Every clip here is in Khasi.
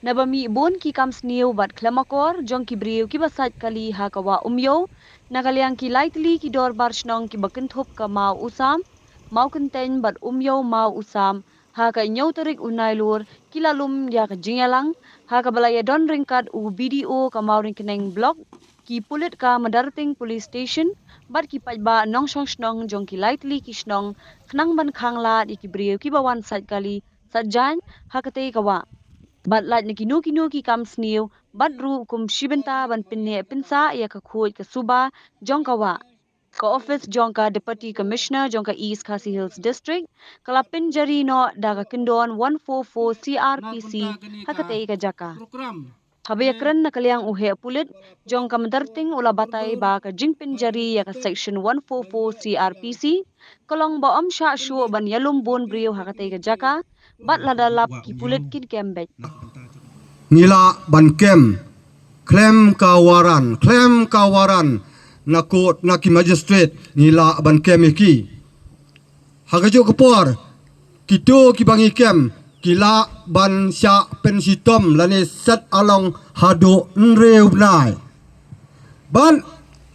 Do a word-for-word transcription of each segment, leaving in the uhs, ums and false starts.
Naba mih bun ki kam sniew bad khlem akor jong ki briew kiba sait kali ha ka wah Umiew, na ka liang ki lai tylli ki dorbar shnong kiba kynthup ka Maw Usam, Maw Kynteiñ bad Umiew Maw Usam, ha ka hynñiew tarik u Nailur ki la lum ïa ka jingïalang, ha kaba la ïadon ryngkat u B D O ka Mawryngkneng Block, ki pulit ka Madarting Police Station bad ki paidbah nongshong shnong jong ki lai tylli ki shnong, khnang ban khang lad ïa ki briew kiba wan sait kali sait jaiñ ha katei ka wah, bad lait na kino kino ki kam sniew, bad ruh kum shi bynta ban pynneh pynsah ïa ka khuid ka suba jong ka wah. Ka office jong ka Deputy Commissioner jong ka East Khasi Hills District ka la pynjari noh da ka kyndon one four four C R P C ha katei ka jaka. Haba ïakren na ka liang u heh pulit jong ka Madarting u la batai ba ka jingpynjari ïa ka Section one four four C R P C ka long ba ym shah shuh ban ïalum bun briew ha katei ka jaka, bad lada lap ki pulit kin kem beit. Ngi lah ban kem khlem ka waran, khlem ka waran na court, na ki magistrate, ngi lah ban kem ïa ki. Ha kajuh ka por, kito kiba ngi kem ki lah ban shah pynshitom lane set along haduh hynriew bnai. Bad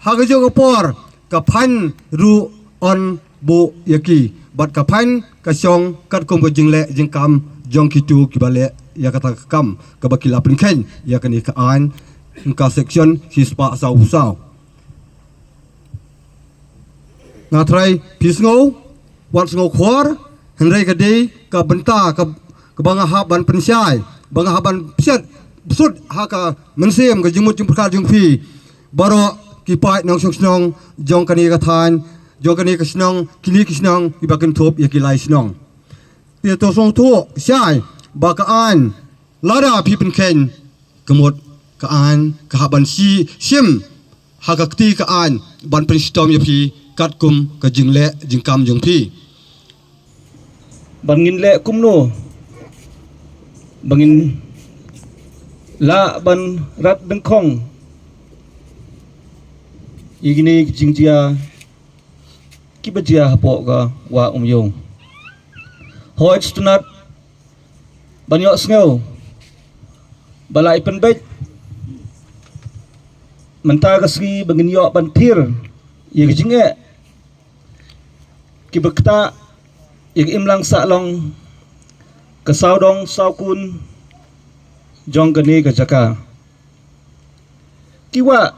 ha kajuh ka por, ka fine ruh yn buh ïa ki, bad ka fine ka shong katkum ka jingleh jingkam jong kito kiba leh ïa kata ka kam kaba ki la pynkheiñ ïa kane ka aiñ, ka Section shispah saw phew saw. Nga tharai phi sngew, wat sngew khor, hynrei ka dei ka bynta ka, kaba nga hap ban pynshai, ba nga hap ban pynshai bsut ha ka mynsiem ka jingmut jingpyrkhat jong phi baroh ki paid nongshong shnong jong kane ka thaiñ, jong kane ka shnong, kine ki shnong kiba kynthup ïa ki lai shnong. Te to sngewthuh shai ba ka aiñ, lada phi pynkheiñ, ka mut ka aiñ ka hap ban shi-, shim ha ka kti ka aiñ ban pynshitom ïa phi katkum ka jingleh jingkam jong phi. Ban ngin leh kumno ba ngin lah ban rat dyngkhong ïa kine ki jingjia kiba jia hapoh ka wah Umiew. Hooid, sngewtynnat ban ïohsngew ba la i pynbeit mynta ka sngi ba ngin ïoh ban thied ïa ka jingeh kiba ktah ïa ka imlang sahlang, ka sawdong sawkun jong kane ka jaka. Ki wah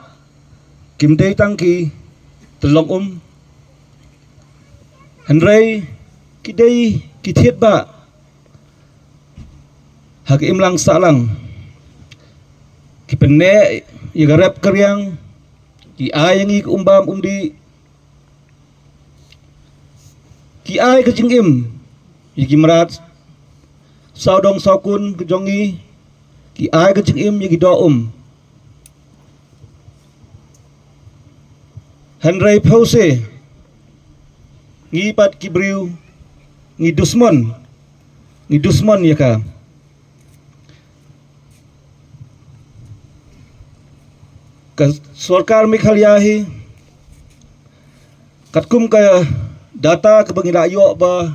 kim dei tang ki tyllong um, hynrei ki dei ki thied bah ha ka imlang sahlang. Ki pynneh ïa ka rep ka riang, ki ai ïa ngi ka um bam um dih, ki ai ka jingim ïa ki mrad sawdong sawkun ka jong ngi, ki ai ka jingim ïa ki doh um. Hynrei phewse ngi pat ki briew ngi dusmon, ngi dusmon ïa ka. Ka sorkar Meghalaya hi, katkum ka data kaba ngi la ïoh, ba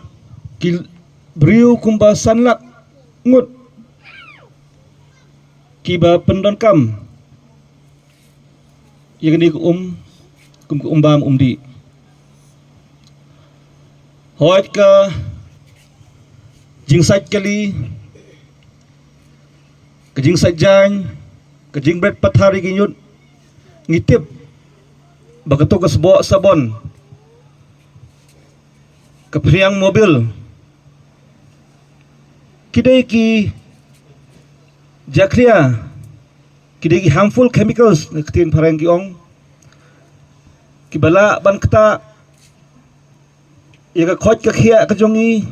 ki briew kumba san lak ngut kiba pyndonkam ïa kane ka um kum ka um bam um dih. Hooid, ka jingsait kali, ka jingsait jaiñ, ka jingbret pathar ïa ki ñiut, ngi tip ba kato ka sboh sabon, ka phriang mobil, ki dei ki jakhlia, ki dei ki harmful chemicals, na ka ktien phareng ki ong, kiba lah ban ktah ïa ka koit ka khiah ka jong ngi,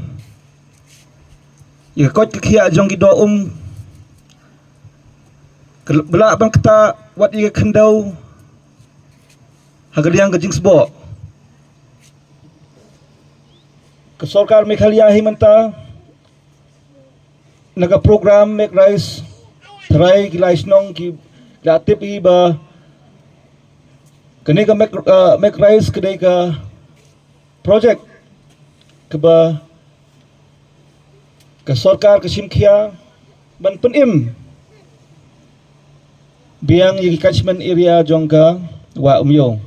ïa ka koit ka khiah jong ki doh um, kiba lah ban ktah wat ïa ka khyndew ha ka liang ka jingsboh. Ka sorkar Meghalaya hi mynta, na ka program Make Rice, tharai ki lai shnong ki la tip hi ba kane ka Make, uh, Make Rice ka dei ka project kaba Ka sorkar ka shim khia ban pynim biang ïa ki catchment area jong ka Wah Umiew.